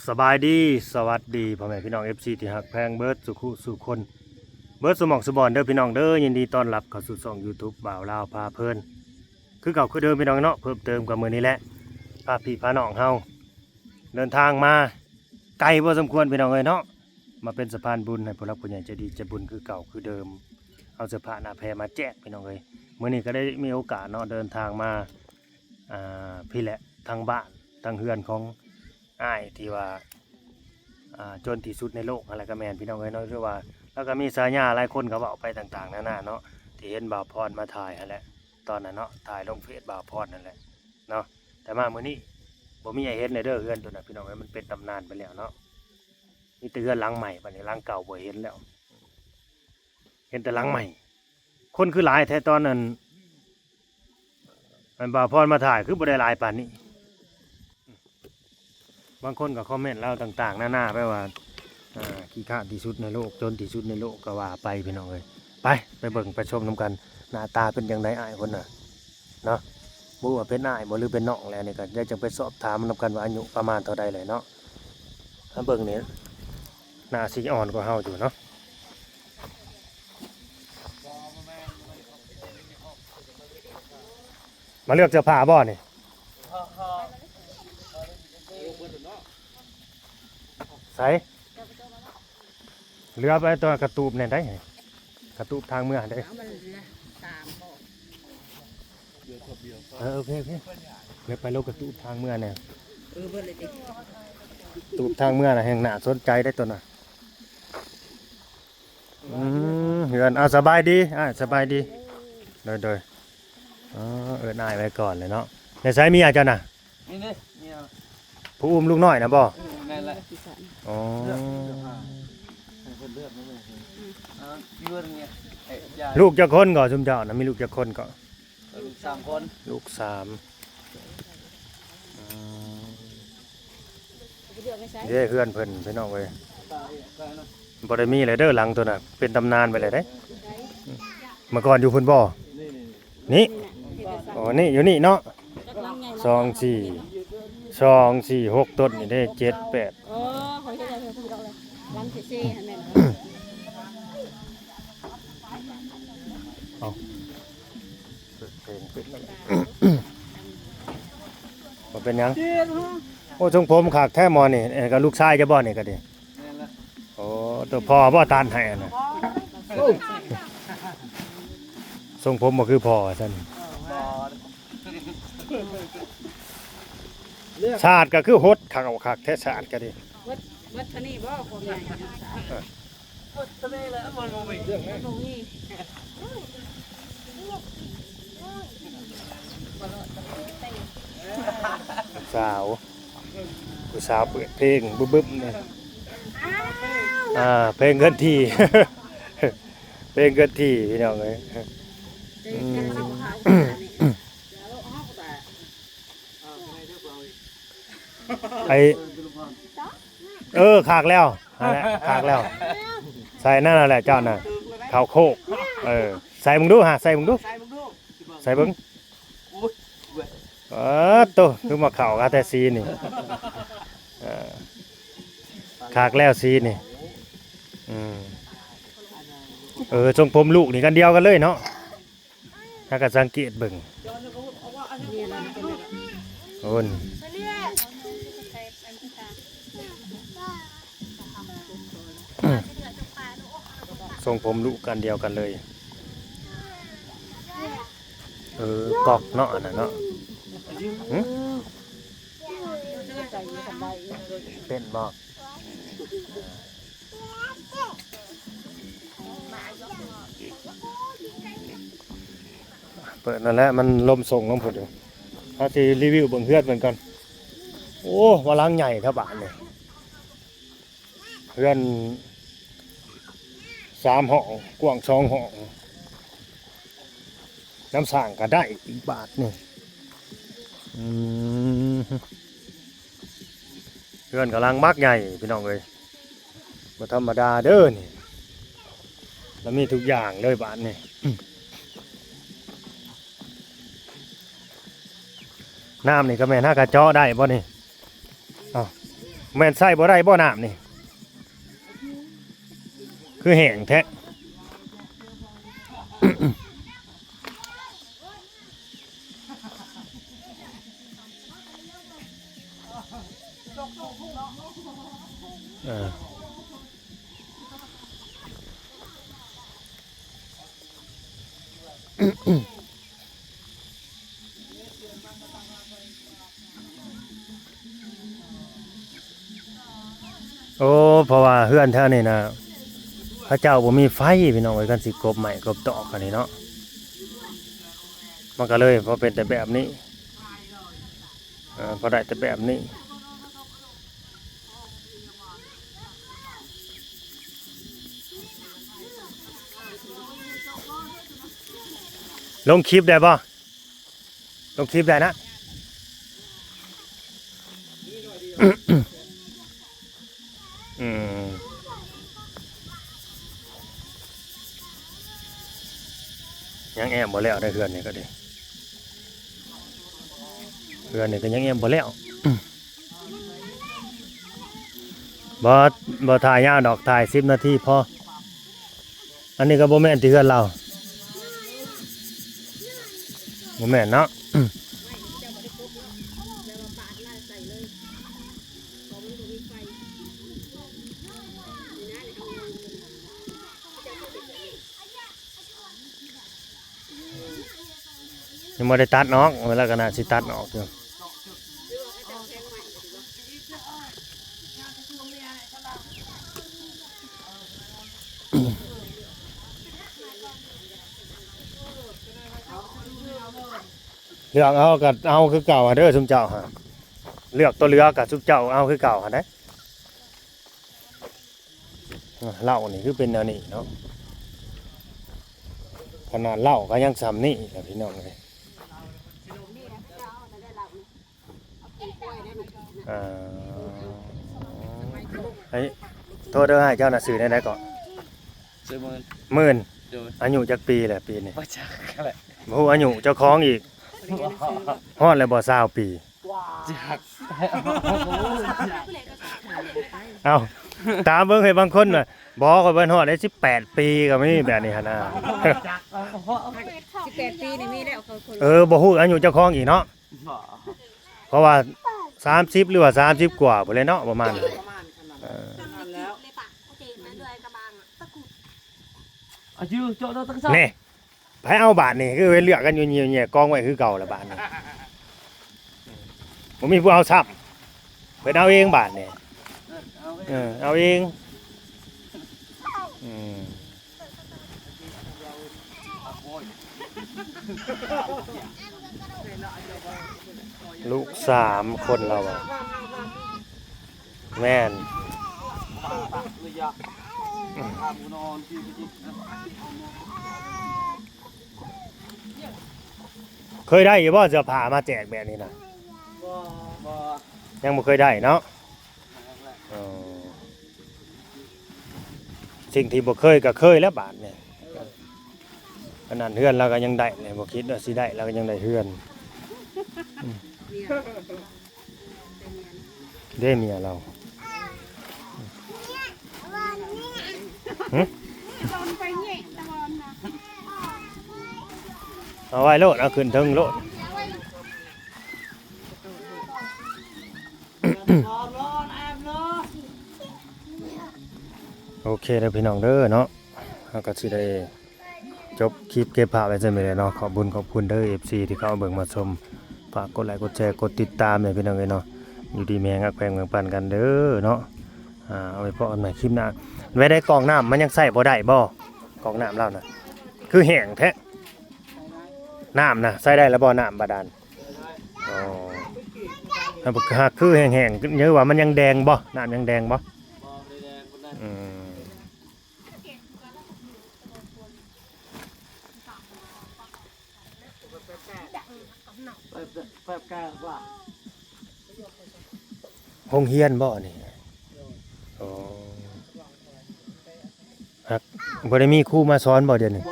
ສະບາຍດີ ສະຫວັດດີ ພໍ່ແມ່ພີ່ນ້ອງ ເອັຟຊີ ທີ່ຮັກແພງເບິດສູ່ຄູ່ສູ່ຄົນ ເບິດສູ່ໝ່ອງສູ່ບ່ອນເດີພີ່ນ້ອງເດີ. ຍິນດີຕ້ອນຮັບເຂົ້າສູ່ຊ່ອງຢູທູບ ບ່າວລາວພາເພີນ ຄືເກົ່າຄືເດີມພີ່ນ້ອງເນາະ. ເພີ່ມເຕີມກວ່າມື້ນີ້ແຫຼະ ພາພີ່ພານ້ອງເຮົາເດີນທາງມາໄກພໍສົມຄວນພີ່ນ້ອງເອີຍເນາະ ມາເປັນສະພານບຸນໃຫ້ຜູ້ຫຼັກຜູ້ໃຫຍ່ໃຈດີໃຈບຸນຄືເກົ່າຄືເດີມ ເອົາເສື້ອຜ້າໜ້າແພມາແຈກພີ່ນ້ອງເອີຍ. ມື້ນີ້ກໍໄດ້ມີໂອກາດເນາະ ເດີນທາງມາ ອ່າ ພີ້ແຫຼະ ທາງບ້ານ ທາງເຮືອນຂອງ ອ້າຍທີ່ວ່າ ອ່າ ຈົນທີ່ສຸດໃນໂລກຫັ້ນແຫຼະ ກໍແມ່ນພີ່ນ້ອງເອີຍເນາະ. ຫຼືວ່າລາວກໍມີສາຍາ ຫຼາຍຄົນກໍເວົ້າໄປຕ່າງໆນານາເນາະ ທີ່ເຫັນບ່າວພອນມາຖ່າຍຫັ້ນແຫຼະ ຕອນນັ້ນເນາະ ຖ່າຍລົງເຟສບ່າວພອນນັ້ນແຫຼະເນາະ. ແຕ່ມາມື້ນີ້ບໍ່ມີໃຫ້ເຫັນແລ້ວເດີ ເຮືອນໂຕນັ້ນພີ່ນ້ອງເອີຍ ມັນເປັນຕຳນານໄປແລ້ວເນາະ. ມີແຕ່ເຮືອນຫຼັງໃໝ່ ບັດນີ້ຫຼັງເກົ່າບໍ່ເຫັນແລ້ວ ເຫັນແຕ່ຫຼັງໃໝ່. ຄົນຄືຫຼາຍແທ້ຕອນນັ້ນ ອັນບ່າວພອນມາຖ່າຍ ຄືບໍ່ໄດ້ຫຼາຍປານນີ້. ບາງຄົນກໍຄອມເມັນລາວຕ່າງໆນານາ ແບບວ່າ ອ່າ ຂີ້ຄ້ານທີ່ສຸດໃນໂລກ ຈົນທີ່ສຸດໃນໂລກ ກໍວ່າໄປພີ່ນ້ອງເອີຍ. ໄປ ໄປເບິ່ງໄປຊົມນຳກັນ ໜ້າຕາເປັນຈັ່ງໃດອ້າຍຄົນນະເນາະ. ບໍ່ຮູ້ວ່າເປັນອ້າຍບໍ່ ຫຼືເປັນນ້ອງແຫຼະ ນີ້ກໍໄດ້ຈັ່ງໄປສອບຖາມນຳກັນວ່າອາຍຸປະມານເທົ່າໃດແຫຼະເນາະ. ມາເບິ່ງນີ້ ໜ້າຊິອ່ອນກວ່າເຮົາຢູ່ເນາະ. ມາເລືອກເສື້ອຜ້າບໍ່ນີ້? ໃສ ເຫຼືອໄປຕົວກະຕູບແດ່ໄດ໋ ກະຕູບທາງເມືອໄດ໋. ເອົາມັນເຫຼືອສາມບໍ່? ເອີ ໂອເຄ ໂອເຄ ເຫຼືອໄປໂລກກະຕູບທາງເມືອແດ່. ເອີ ເບິດເລີຍຕິ ຕູບທາງເມືອນະ ແຮ່ງໜ້າສົນໃຈໄດ໋ຕົວນະ. ອືມ ເຮືອນ ເອົາ ສະບາຍດີອ້າຍ ສະບາຍດີ. ໂດຍ ໂດຍ ອໍ ເອີ້ນອ້າຍໄວ້ກ່ອນເລີຍເນາະ. ໃນໃສເມຍເຈົ້ານະ? ນີ້ເດ້ ເມຍ ຜູ້ອຸ້ມລູກນ້ອຍນະບໍ່? ເອີ ແມ່ນແຫຼະ. ອໍ ໃຫ້ເພິ່ນເລືອກມາເລີຍ. ເອົາ ຢູ່ເຮືອນເມຍ ເອີ ຢ້ານ ລູກຈັກຄົນກໍ ຊຸມເຈົ້ານະ ມີລູກຈັກຄົນກໍ? ລູກສາມຄົນ ລູກສາມ. ອືມ ເດ້ ເຮືອນເພິ່ນພີ່ນ້ອງເອີຍ ບໍ່ໄດ້ມີແລ້ວເດີ ຫຼັງໂຕນັ້ນເປັນຕຳນານໄປແລ້ວເດ້. ເມື່ອກ່ອນຢູ່ພຸ້ນບໍ່? ນີ້ ອໍ ນີ້ຢູ່ນີ້ເນາະ. ສອງ ສີ່ ສອງ ສີ່ ຫົກ ຕົ້ນນີ້ເດ້ ເຈັດ ແປດ. ອໍ ຂ້ອຍເຮັດໃຫ້ເພິ່ນດອກເລີຍ ຫຼັງເຊໆຫັ້ນແມ່ນ. ເອົາ ເປີດເພງເປັນ ບໍ່ເປັນຫຍັງ. ໂອ້ ຊົງຜົມຄັກແທ້ໝໍນີ້. ເອີ ກໍລູກຊາຍເຈົ້າບໍ່ນີ້ກໍດີ? ແມ່ນລະ. ໂອ້ ໂຕພໍ່ບໍ່ຕັດໃຫ້ຫັ້ນນະ? ຊົງຜົມບໍ່ຄືພໍ່ວ່າຊັ້ນ. ສາດກໍຄືຫົດຄັກເອົາຄັກແທ້ ສາດກໍດີ. ເບິດ ເບິດເທົ່ານີ້ບໍ່ ຄວາມໃຫຍ່? ສາວ ຜູ້ສາວເປີດເພງບຶບໆນີ້ ອ່າ ເພງເງິນທີ່ ເພງເງິນທີ່ ພີ່ນ້ອງເອີຍ. ອືມ ໄອ້ ເອີ ຄັກແລ້ວ ຫັ້ນແຫຼະ ຄັກແລ້ວ. ໃສ່ນັ້ນແຫຼະເຈົ້ານະ ເຂົ້າໂຄກ. ເອີ ໃສ່ເບິ່ງດູຫາ ໃສ່ເບິ່ງດູ ໃສ່ເບິ່ງ. ເອີ ໂຕ ຄືມາເຂົ້າກັນແທ້ສີນີ້. ເອີ ຄັກແລ້ວສີນີ້. ອືມ ເອີ ຊົງຜົມລູກນີ້ກັນດຽວກັນເລີຍເນາະ. ຫາກະສັງເກດເບິ່ງ ໂອ້ນ ຊົງຜົມລູກກັນດຽວກັນເລີຍ. ເອີ ກອກເນາະ ອັນນັ້ນເນາະ. ຫຶ ເປັນບໍ່? ເປີດນັ້ນແຫຼະ ມັນລົມສົ່ງລົງພຸ້ນຢູ່. ເຮົາຊິຣີວິວເບິ່ງເຮືອນເພິ່ນກ່ອນ. ໂອ້ ວ່າຫຼັງໃຫຍ່ແທ້ບາດນີ້ ເຮືອນສາມຫ້ອງ ກວ້າງສອງຫ້ອງ. ນ້ຳສ້າງກໍໄດ້ອີກບາດນີ້. ອືມ ເຮືອນກຳລັງບັກໃຫຍ່ພີ່ນ້ອງເອີຍ ບໍ່ທຳມະດາເດີນີ້. ລະມີທຸກຢ່າງເລີຍບາດນີ້. ນ້ຳນີ້ກໍແມ່ນຫາກະເຈາະໄດ້ບໍ່ນີ້? ເອົ້າ ແມ່ນໃຊ້ບໍ່ໄດ້ບໍ່ນ້ຳນີ້? ຄືແຫ້ງແທ້. ເອີ ໂອ້ ເພາະວ່າເຮືອນແຖວນີ້ນະ ເຂົາເຈົ້າບໍ່ມີໄຟພີ່ນ້ອງເອີຍ, ຄັນຊິກົບໄມ້ກົບຕອກອັນນີ້ເນາະ ມັນກໍເລີຍພໍເປັນແຕ່ແບບນີ້ ເອີ ພໍໄດ້ແຕ່ແບບນີ້. ລົງຄລິບໄດ້ບໍ່? ລົງຄລິບໄດ້ນະ. ອືມ ຍັງແອ້ມບໍ່ແລ້ວເດ້ ເຮືອນນີ້ກໍດີ ເຮືອນນີ້ກໍຍັງແອ້ມບໍ່ແລ້ວ. ບໍ່ ບໍ່ຖ່າຍຍາວດອກ ຖ່າຍສິບນາທີພໍ. ອັນນີ້ກໍບໍ່ແມ່ນທີ່ເຮືອນລາວ ບໍ່ແມ່ນເນາະ. ຍັງບໍ່ໄດ້ຕັດອອກ ແລ້ວກໍໜ້າຊິຕັດອອກຢູ່. ເລືອກເອົາກໍເອົາຄືເກົ່າຫັ້ນເດີ ຊຸມເຈົ້າຫະ ເລືອກຕົວເລືອກກໍຊຸມເຈົ້າເອົາຄືເກົ່າຫັ້ນເດ້. ເຫຼົ້ານີ້ຄືເປັນແນວນີ້ເນາະ ຂະໜາດເຫຼົ້າກໍຍັງຊ່ຳນີ້ແຫຼະພີ່ນ້ອງເອີຍ. ເອີ ໃຫ້ໂທດເດີ ອ້າຍເຈົ້ານະຊື່ແນວໃດເກາະ? ຊື່ໝື່ນ. ໝື່ນ. ໂດຍ. ອາຍຸຈັກປີແຫຼະປີນີ້? ບໍ່ຈັກແຫຼະ ບໍ່ຮູ້ອາຍຸເຈົ້າຂອງອີກ. ຮອດແລ້ວບໍ່ ຊາວປີ? ຈັກ. ເອົ້າ ຕາມເບິ່ງໃຫ້ບາງຄົນວ່າ ບໍ່ ຂ້ອຍບໍ່ຮອດໄດ້ສິບແປດປີກໍມີແບບນີ້ຫັ້ນນະ. ສິບແປດປີນີ້ມີແລ້ວ ເອີ ບໍ່ຮູ້ອາຍຸເຈົ້າຂອງອີກເນາະ ເພາະວ່າສາມສິບ ຫຼືວ່າສາມສິບກວ່າພຸ້ນແຫຼະເນາະ ປະມານນັ້ນ. ເອີ ອາຍຸເຈາະເນາະ ຕັ້ງ ນີ້ ໃຜເອົາບາດນີ້ ຄືເຫັນເລືອກກັນຢູ່ ແຍກກອງໄວ້ຄືເກົ່າລະບາດນີ້ ບໍ່ມີຜູ້ເອົາຊ້ຳ ເພິ່ນເອົາເອງບາດນີ້. ເອີ ເອົາເອງ ອືມ ລູກສາມຄົນລາວວ່າ. ແມ່ນ ເຄີຍໄດ້ຢູ່ບໍ່ ເສື້ອຜ້າມາແຈກແບບນີ້ນະ? ບໍ່ ບໍ່ ຍັງບໍ່ເຄີຍໄດ້ເນາະ. ເອີ ສິ່ງທີ່ບໍ່ເຄີຍກໍເຄີຍແລ້ວບາດນີ້. ຂະໜາດເຮືອນລາວກໍຍັງໄດ້ເລີຍ ບໍ່ຄິດວ່າຊິໄດ້ ລາວກໍຍັງໄດ້ເຮືອນ. ເດ້ເມຍລາວ ຫຶ? ເອົາໄວ້ໂລດ ເອົາຂຶ້ນເທິງໂລດ. ໂອເຄເດີພີ່ນ້ອງເດີເນາະ ເຮົາກໍຊິໄດ້ ຈົບຄລິບເກັບພາບໄວ້ສ່ຳນີ້ແຫຼະເນາະ. ຂອບບຸນຂອບຄຸນເດີ ເອັຟຊີ ທີ່ເຂົ້າມາເບິ່ງມາຊົມ. ຝາກກົດໄລກົດແຊ ກົດຕິດຕາມແດ່ພີ່ນ້ອງເອີຍເນາະ. ຢູ່ດີມີແຮງ ຮັກແພງແບ່ງປັນກັນເດີເນາະ. ອ່າ ເອົາໄວ້ພໍ້ກັນໃໝ່ຄລິບໜ້າ. ແນວໃດ ກອງນ້ຳມັນຍັງໃຊ້ບໍ່ໄດ້ບໍ່? ກອງນ້ຳລາວນະ ຄືແຫ້ງແທ້. ນ້ຳນະ ໃຊ້ໄດ້ແລ້ວບໍ່ ນ້ຳບາດານ? ອໍ ຫາກຄືແຫ້ງໆ ຫຼືວ່າມັນຍັງແດງບໍ່? ນ້ຳຍັງແດງບໍ່? ອືມ. ໂຮງຮຽນບໍ່ນີ້? ອໍ ຫາກບໍ່ໄດ້ມີຄູມາສອນບໍ່ດຽວນີ້?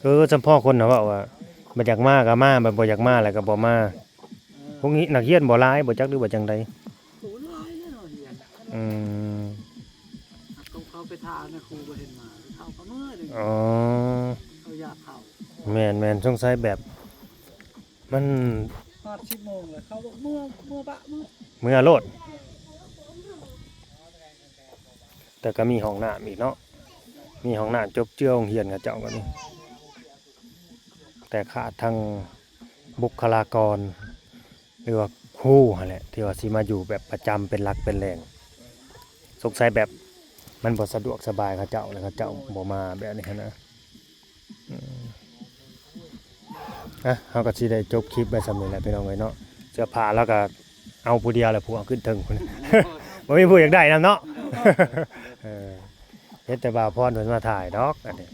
ເອີ ສຳພໍຄົນນະເວົ້າວ່າ ບັດຢາກມາກໍມາ ບັດບໍ່ຢາກມາແລ້ວກໍບໍ່ມາ. ໂຮງຮຽນ ນັກຮຽນບໍ່ຫຼາຍບໍ່ຈັກ ຫຼືວ່າຈັ່ງໃດ? ອືມ ເຂົາ ເຂົາໄປຖ້ານະ ຄູບໍ່ເຫັນມາ ເຂົາກໍເມືອເດ້ ອໍ ເຂົາຢາກເຂົ້າ ແມ່ນໆ ສົງໄສແບບ ມັນຮອດສິບໂມງແລ້ວ ເຂົາບອກເມືອ ເມືອປະ ເມືອ ເມືອໂລດ ແຕ່ກໍມີຫ້ອງນ້ຳອີກເນາະ ມີຫ້ອງນ້ຳຈົບເຈືອໂຮງຮຽນເຂົາເຈົ້າກໍມີ ແຕ່ຂາດທັງບຸກຄະລາກອນ ຫຼືວ່າຄູຫັ້ນແຫຼະ ທີ່ວ່າຊິມາຢູ່ແບບປະຈຳເປັນຫຼັກເປັນແຫຼ່ງ ສົງໄສແບບມັນບໍ່ສະດວກສະບາຍເຂົາເຈົ້າ ແລ້ວເຂົາເຈົ້າບໍ່ມາແບບນີ້ຫັ້ນນະ. ອືມ ອ່ະ ເຮົາກໍຊິໄດ້ຈົບຄລິບໄວ້ສ່ຳນີ້ແຫຼະພີ່ນ້ອງເອີຍເນາະ ເສື້ອຜ້າລາວກໍເອົາຜູ້ດຽວແຫຼະ ຜູ້ເອົາຂຶ້ນເທິງພຸ້ນ ບໍ່ມີຜູ້ຢາກໄດ້ນຳເນາະ ເອີ ເຫັນແຕ່ບ່າວພອນເພິ່ນມາຖ່າຍດອກ ອັນນີ້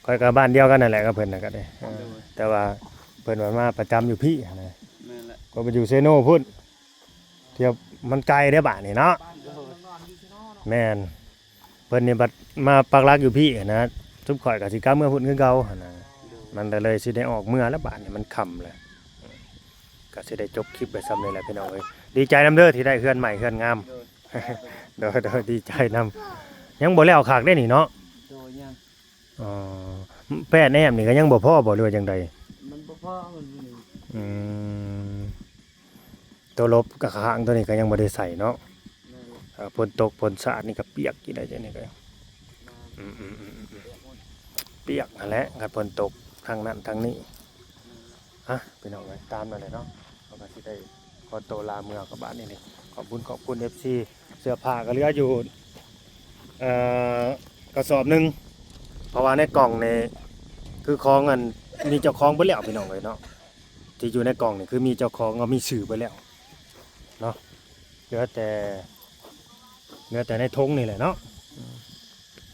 ຂ້ອຍກໍບ້ານດຽວກັນນັ້ນແຫຼະກັບເພິ່ນນະ ກໍໄດ້ ເອີ ແຕ່ວ່າເພິ່ນວ່າມາປະຈຳຢູ່ພີ້ຫັ້ນນະ ແມ່ນແຫຼະ ຂ້ອຍໄປຢູ່ເຊໂນພຸ້ນ ທ່ຽວມັນໄກເດ້ບາດນີ້ເນາະ ໂດຍ ແມ່ນ ເພິ່ນນີ້ບັດມາປັກຫຼັກຢູ່ພີ້ຫັ້ນນະ ຊຸມຂ້ອຍກໍຊິກັບເມືອພຸ້ນຄືເກົ່າຫັ້ນນະ ໂດຍ ມັນກໍເລີຍຊິໄດ້ອອກເມືອແລ້ວບາດນີ້ ມັນຄ່ຳແລ້ວ ກໍຊິໄດ້ຈົບຄລິບໄປສ່ຳນີ້ແຫຼະພີ່ນ້ອງເອີຍ ດີໃຈນຳເດີທີ່ໄດ້ເຮືອນໃໝ່ເຮືອນງາມ ໂດຍ ໂດຍ ໂດຍ ດີໃຈນຳ ຍັງບໍ່ແລ້ວຄັກເດ້ນີ້ເນາະ ໂດຍ ຍັງ ອໍ ແປ້ນແອ້ມນີ້ກໍຍັງບໍ່ພໍບໍ່ ຫຼືວ່າຈັ່ງໃດ ມັນບໍ່ພໍມັນ ອືມ ຕົວລົບກະຂ້າງຕົວນີ້ກໍຍັງບໍ່ໄດ້ໃສ່ເນາະ ແມ່ນ ເອີ ຝົນຕົກຝົນສາດນີ້ກໍປຽກຢູ່ໄດ໋ ເຈົ້ານີ້ກໍ ແມ່ນ ອືມໆໆໆ ປຽກຫັ້ນແຫຼະ ຄັນຝົນຕົກທາງນັ້ນທາງນີ້ ອ່ະ ພີ່ນ້ອງເອີຍ ຕາມນັ້ນແຫຼະເນາະ ເຮົາກໍຊິໄດ້ຂໍໂຕລາເມືອກັບບ້ານນີ້ນີ້ ຂອບຄຸນຂອບຄຸນເອັຟຊີ ເສື້ອຜ້າກໍເຫຼືອຢູ່ ເອີ ກະສອບໜຶ່ງ ເພາະວ່າໃນກ່ອງນີ້ຄືຂອງອັນ ມີເຈົ້າຂອງເບິດແລ້ວພີ່ນ້ອງເອີຍເນາະ ທີ່ຢູ່ໃນກ່ອງນີ້ຄືມີເຈົ້າຂອງ ເອົາ ມີຊື່ເບິດແລ້ວເນາະ ເຫຼືອແຕ່ ເຫຼືອແຕ່ໃນຖົງນີ້ແຫຼະເນາະ